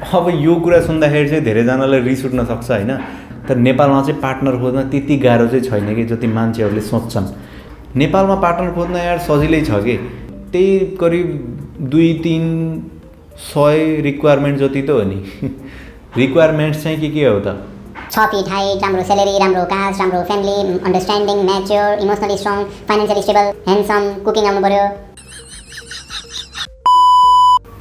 अब यो कुरा सुन्दाखेरि चाहिँ धेरैजनालाई रिस उठ्न सक्छ होइन, तर नेपालमा चाहिँ पार्टनर खोज्न त्यति गाह्रो चाहिँ छैन कि जति मान्छेहरूले सोच्छन्। नेपालमा पार्टनर खोज्न यार सजिलै छ कि, त्यही करिब 200-300 रिक्वायरमेन्ट जति त हो नि। रिक्वायरमेन्ट्स चाहिँ के हो त? 6 फिट हाइट, राम्रो स्यालेरी, राम्रो कास्ट, राम्रो family, understanding, mature, emotionally strong, financially stable, handsome, cooking आउनु पर्यो।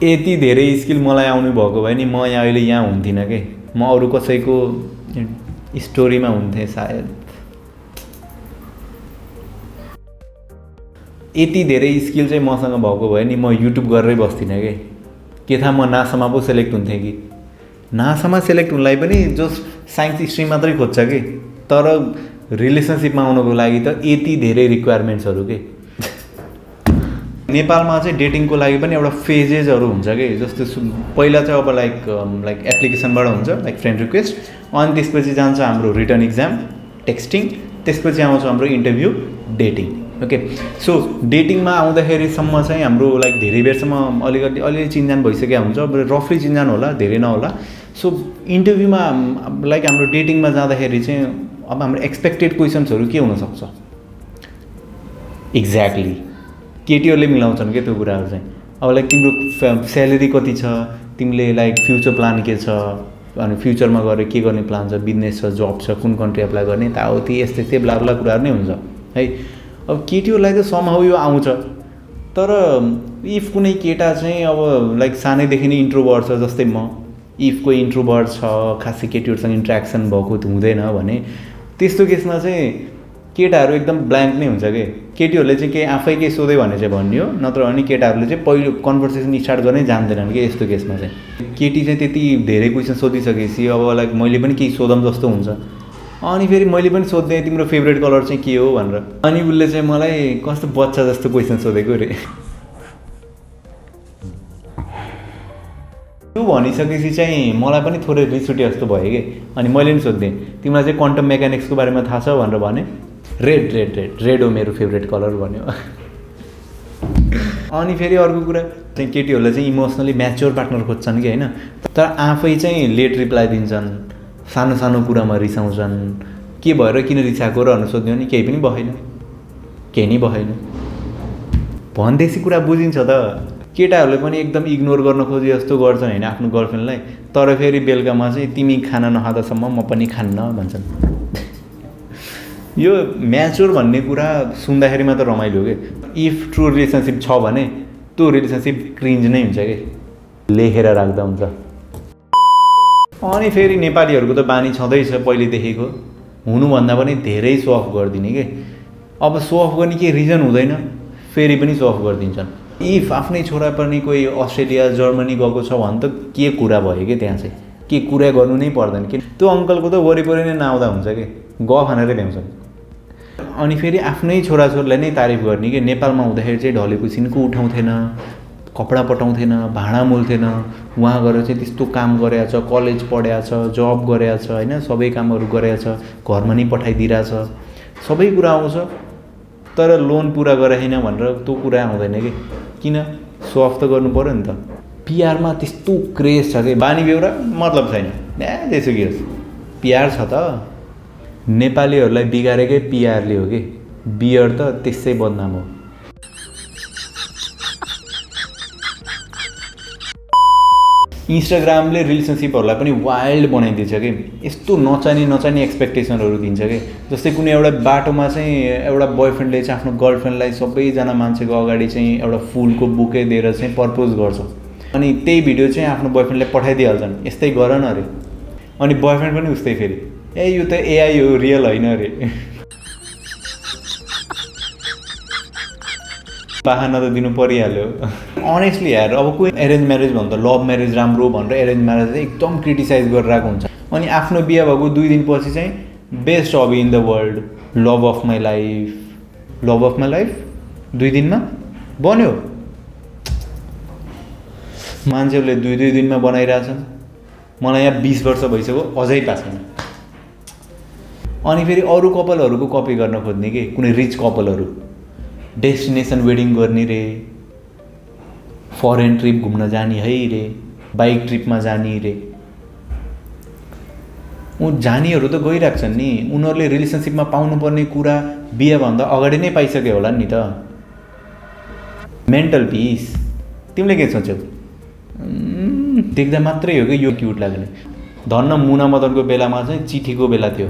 यति धेरै स्किल मलाई आउनु भएको भए नि म अहिले यहाँ हुन्थिनँ कि, म अरू कसैको स्टोरीमा हुन्थेँ सायद। यति धेरै स्किल चाहिँ मसँग भएको भए नि म युट्युब गरेरै बस्थिनँ कि। के थाहा म नासामा पो सेलेक्ट हुन्थेँ कि। नासामा सेलेक्ट हुनलाई पनि जस्ट साइन्स स्ट्रिम मात्रै खोज्छ कि, तर रिलेसनसिपमा आउनको लागि त यति धेरै रिक्वायरमेन्ट्सहरू के। नेपालमा चाहिँ डेटिङको लागि पनि एउटा फेजेसहरू हुन्छ कि, जस्तो पहिला चाहिँ अब लाइक एप्लिकेसनबाट हुन्छ लाइक फ्रेन्ड रिक्वेस्ट, अनि त्यसपछि जान्छ हाम्रो रिटर्न इक्जाम, टेक्स्टिङ, त्यसपछि आउँछ हाम्रो इन्टरभ्यू, डेटिङ। ओके, सो डेटिङमा आउँदाखेरिसम्म चाहिँ हाम्रो लाइक धेरै बेरसम्म अलिअलि चिनजान भइसकेको हुन्छ, अब रफली चिनजान होला, धेरै नहोला। सो इन्टरभ्यूमा लाइक हाम्रो डेटिङमा जाँदाखेरि चाहिँ अब हाम्रो एक्सपेक्टेड क्वेसन्सहरू के हुनसक्छ? एक्ज्याक्टली केटीहरूले मिलाउँछन् क्या त्यो कुराहरू चाहिँ। अब लाइक तिम्रो स्यालेरी कति छ, तिमीले लाइक फ्युचर प्लान के छ, अनि फ्युचरमा गएर के गर्ने प्लान छ, बिजनेस छ, जब छ, कुन कन्ट्री एप्लाई गर्ने, यताउति यस्तै ब्ला ब्ला कुराहरू नै हुन्छ है। अब केटीहरूलाई त समहाउ यो आउँछ, तर इफ कुनै केटा चाहिँ अब लाइक सानैदेखि नै इन्ट्रोभर्ट छ, जस्तै म, इफ कोही इन्ट्रोभर्ट छ, खासै केटीहरूसँग इन्ट्रेक्सन भएको हुँदैन भने त्यस्तो केसमा चाहिँ केटाहरू एकदम ब्ल्याङ्क नै हुन्छ कि। केटीहरूले चाहिँ केही आफै केही सोध्यो भने चाहिँ भन्ने हो, नत्र भने केटाहरूले चाहिँ पहिलो कन्भर्सेसन स्टार्ट गर्नै जान्दैनन् कि। यस्तो केसमा चाहिँ केटी चाहिँ त्यति धेरै क्वेसन सोधिसकेपछि अब लाइक मैले पनि केही सोधौँ जस्तो हुन्छ, अनि फेरि मैले पनि सोध्थेँ तिम्रो फेभरेट कलर चाहिँ के हो भनेर, अनि उसले चाहिँ मलाई कस्तो बच्चा जस्तो क्वेसन सोधेको रे। त्यो भनिसकेपछि चाहिँ मलाई पनि थोरै रिस उठे जस्तो भयो कि, अनि मैले पनि सोध्थेँ तिमीलाई चाहिँ क्वान्टम मेकानिक्सको बारेमा थाहा छ भनेर भने, रेड हो मेरो फेभरेट कलर भन्यो। अनि फेरि अर्को कुरा चाहिँ केटीहरूले चाहिँ इमोसनली म्याच्योर पार्टनर खोज्छन् कि होइन, तर आफै चाहिँ लेट रिप्लाई दिन्छन्, सानो सानो कुरामा रिसाउँछन्। के भएर किन रिसाएको र भनेर सोध्यो भने केही पनि भएन, केही नै भएन भन्दैसी कुरा बुझिन्छ त। केटाहरूले पनि एकदम इग्नोर गर्न खोजे जस्तो गर्छन् होइन आफ्नो गर्लफ्रेन्डलाई, तर फेरि बेलुकामा चाहिँ तिमी खाना नखाँदासम्म म पनि खान्न भन्छन्। यो म्याच्योर भन्ने कुरा सुन्दाखेरि मात्र रमाइलो के। इफ ट्रु रिलेसनसिप छ भने त्यो रिलेसनसिप क्रिन्ज नै हुन्छ कि, लेखेर राख्दा हुन्छ। अनि फेरि नेपालीहरूको त बानी छँदैछ पहिलेदेखिको, हुनुभन्दा पनि धेरै सो अफ गरिदिने कि। अब सो अफ गर्ने केही रिजन हुँदैन, फेरि पनि सो अफ गरिदिन्छन्। इफ आफ्नै छोरा पनि कोही अस्ट्रेलिया जर्मनी गएको छ भने त के कुरा भयो कि, त्यहाँ चाहिँ के कुरा गर्नु नै पर्दैन कि। त्यो अङ्कलको त वरिपरि नै नआउँदा हुन्छ कि, ग खानेरै भ्याउँछन्। अनि फेरि आफ्नै छोराछोरीलाई नै तारिफ गर्ने कि। नेपालमा हुँदाखेरि चाहिँ ढलेको सिनको उठाउँथेन, कपडा पटाउँथेन, भाँडा मोल्थेन, उहाँ गएर चाहिँ त्यस्तो काम गरेछ, कलेज पढेछ, जब गरेछ होइन, सबै कामहरू गरेछ, घरमा नै पठाइदिरहेछ, सबै कुरा आउँछ, तर लोन पुरा गरेन भनेर त्यो कुरा आउँदैन कि। किन? सो अफ त गर्नु पऱ्यो नि त। पिआरमा त्यस्तो क्रेज छ कि, बानी बेहोरा मतलब छैन, त्यसो के होस्, पिआर छ त। नेपालीहरूलाई बिगारेकै पिआरले हो कि, बियर त त्यसै बदनाम हो। इन्स्टाग्रामले रिलेसनसिपहरूलाई पनि वाइल्ड बनाइदिन्छ कि, यस्तो नचाहिने एक्सपेक्टेसनहरू दिन्छ कि। जस्तै कुनै एउटा बाटोमा चाहिँ एउटा बोयफ्रेन्डले चाहिँ आफ्नो गर्लफ्रेन्डलाई सबैजना मान्छेको अगाडि चाहिँ एउटा फुलको बुके दिएर चाहिँ प्रपोज गर्छ, अनि त्यही भिडियो चाहिँ आफ्नो बोयफ्रेन्डलाई पठाइदिइहाल्छन्, यस्तै गर न अरे। अनि बोयफ्रेन्ड पनि उस्तै, फेरि यो त एआई हो, रियल होइन अरे। बाहना त दिनु परिहाल्यो। अनेस्टली यार, अब कोही एरेन्ज म्यारेज भन्दा लभ म्यारेज राम्रो भनेर एरेन्ज म्यारेज चाहिँ एकदम क्रिटिसाइज गरिरहेको हुन्छ, अनि आफ्नो बिहा भएको 2 दिनपछि चाहिँ best hobby in the world, love of my life 2 दिनमा बन्यो। मान्छेहरूले 2 दिनमा बनाइरहेछन्, मलाई यहाँ 20 वर्ष भइसक्यो अझै पाएको छैन। अनि फेरि अरू कपालहरूको कपी गर्न खोज्ने कि, कुनै रिच कपालहरू डेस्टिनेसन वेडिङ गर्ने रे, फरेन ट्रिप घुम्न जाने है रे, बाइक ट्रिपमा जाने रे जानेहरू त गइरहेको छन् नि उनीहरूले रिलेसनसिपमा पाउनुपर्ने कुरा बिहेभन्दा अगाडि नै पाइसक्यो होला नि त मेन्टल पिस तिमीले के सोच्यौ देख्दा मात्रै हो कि यो क्युट लाग्ने धन्न मुना मदनको बेलामा चाहिँ चिठीको बेला थियो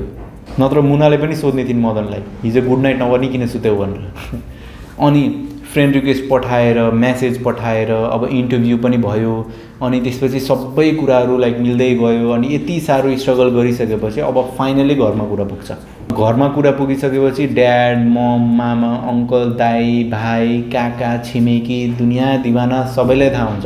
नत्र मुनाले पनि सोध्ने थिइन् मदनलाई हिजो गुड नाइट नगर्नी किन सुत्यौ भनेर अनि फ्रेन्ड रिक्वेस्ट पठाएर मेसेज पठाएर अब इन्टरभ्यू पनि भयो अनि त्यसपछि सबै कुराहरू लाइक मिल्दै गयो अनि यति साह्रो स्ट्रगल गरिसकेपछि अब फाइनली घरमा कुरा पुग्छ घरमा कुरा पुगिसकेपछि ड्याड मम मामा अङ्कल दाई भाइ काका छिमेकी दुनियाँ दिवाना सबैलाई थाहा हुन्छ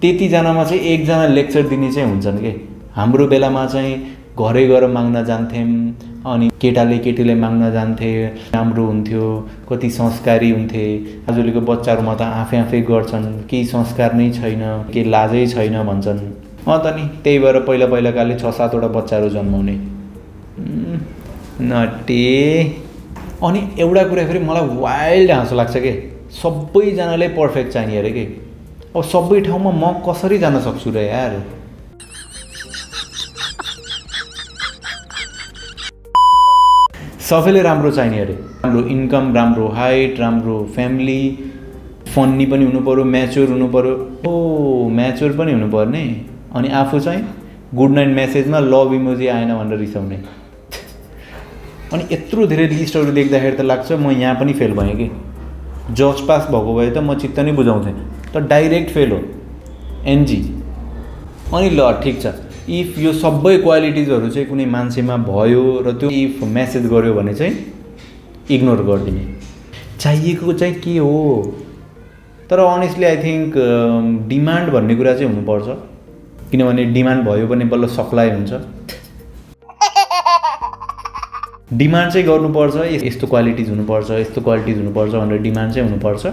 त्यतिजनामा चाहिँ एकजना लेक्चर दिने चाहिँ हुन्छन् कि हाम्रो बेलामा चाहिँ घरै गएर माग्न जान्थ्यौँ अनि केटाले केटीले माग्न जान्थे राम्रो हुन्थ्यो कति संस्कारी हुन्थे आजकलको बच्चाहरूमा त आफै गर्छन् केही संस्कार नै छैन केही लाजै छैन भन्छन् त नि त्यही भएर पहिलाकाले 6-7 वटा बच्चाहरू जन्माउने नटे अनि एउटा कुरा फेरि मलाई वाइल्ड हाँसो लाग्छ के सबैजनाले पर्फेक्ट चाहिने अरे के अब सबै ठाउँमा म कसरी जान सक्छु र यार सबैले राम्रो चाहिने अरे राम्रो इन्कम राम्रो हाइट राम्रो फ्यामिली फन्नी पनि हुनु पर्यो म्याच्योर हुनु पर्यो म्याच्योर पनि हुनुपर्ने अनि आफू चाहिँ गुड नाइट मेसेजमा लभ इमोजी आएन भनेर रिसाउने अनि यत्रो धेरै लिस्टहरू देख्दाखेरि त लाग्छ म यहाँ पनि फेल भएँ कि जज पास भएको भए त म चित्त नै बुझाउँथेँ त डाइरेक्ट फेल हो एनजी अनि ल ठिक छ इफ यो सबै क्वालिटिजहरू चाहिँ कुनै मान्छेमा भयो र त्यो इफ मेसेज गर्यो भने चाहिँ इग्नोर गरिदिने चाहिएको चाहिँ के हो तर अनेस्टली आई थिङ्क डिमान्ड भन्ने कुरा चाहिँ हुनुपर्छ किनभने डिमान्ड भयो भने बल्ल सप्लाई हुन्छ डिमान्ड चाहिँ गर्नुपर्छ यस्तो क्वालिटिज हुनुपर्छ यस्तो क्वालिटिज हुनुपर्छ भनेर डिमान्ड चाहिँ हुनुपर्छ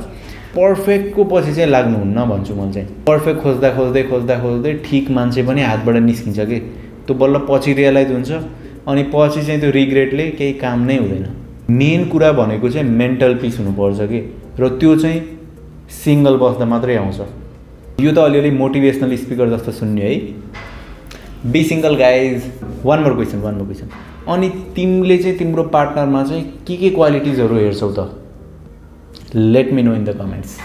पर्फेक्टको पछि चाहिँ लाग्नुहुन्न भन्छु म चाहिँ पर्फेक्ट खोज्दै ठिक मान्छे पनि हातबाट निस्किन्छ कि त्यो बल्ल पछि रियलाइज हुन्छ अनि पछि चाहिँ त्यो रिग्रेटले केही काम नै हुँदैन मेन कुरा भनेको चाहिँ मेन्टल पिस हुनुपर्छ कि र त्यो चाहिँ सिङ्गल बस्दा मात्रै आउँछ यो त अलिअलि मोटिभेसनल स्पिकर जस्तो सुन्ने है be single guys one more question अनि तिमीले चाहिँ तिम्रो पार्टनरमा चाहिँ के क्वालिटिजहरू हेर्छौ त let me know in the comments